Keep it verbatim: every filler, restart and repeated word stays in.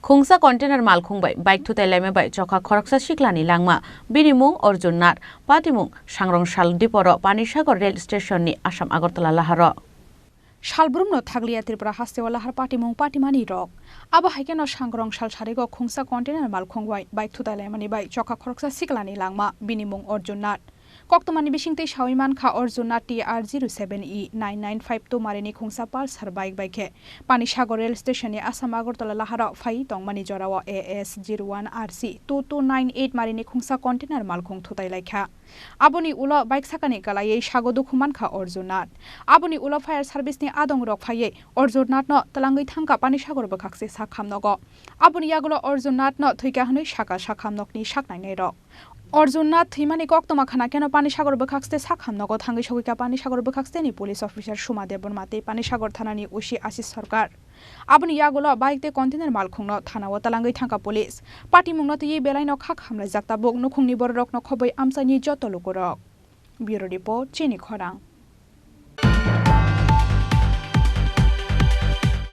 Khungsa container malkhung bai bike thutai laima bai chokha khoroksa siklani langma, bini mung Arjun Nath, patimung Sangrongsal diporo Panisagar rail station ni Assam Agartala laharo. Salbrumno thakliya Tripura hasteo lahar patimung patimani rok. Abo hai kheno Sangrongsal sarigo khungsa container malkhung bai bike thutai laimani bai chokha khoroksa siklani langma, bini mung Arjun Nath. Koktwmani bisingtwi sawi mankha Arjun Nath T R zero seven E nine nine five two marini khungsa Pulsar bike bai khe Panisagar rail station ni Assam Agartala laharo phai tongmani jorao A S zero one R C two two nine eight marini khungsa container malkhung thutai laikha. Aboni ulo bike sakani kalaiwi sago dukhu mankha Arjun Nath. Aboni ulo fire service ni adong rok phaiwi Arjun Nath no twlangwi thangkha Panisagar bwkhakse sak hamnogo. Aboni yagulo Arjun Nath no thwikha hwnwi sakha sak hamnokni saknainai rok. Arjun Nath thwimani koktwma khna kheno Panisagar bwkhakste sak hamnogo thangwi sogwikha Panisagar bwkhakseni police officer Suma Debbarma tei Panisagar thanani O C Ashish Sarkar. Aboni yagulo bike tei container malkhungno thanao twlangwi thangkha police. Patimungno twiwi belaino kha khamlaijak tabuk nukhungni bororokno khobwi amchaini joto lukurok. Bureau Report, Chini Khorang.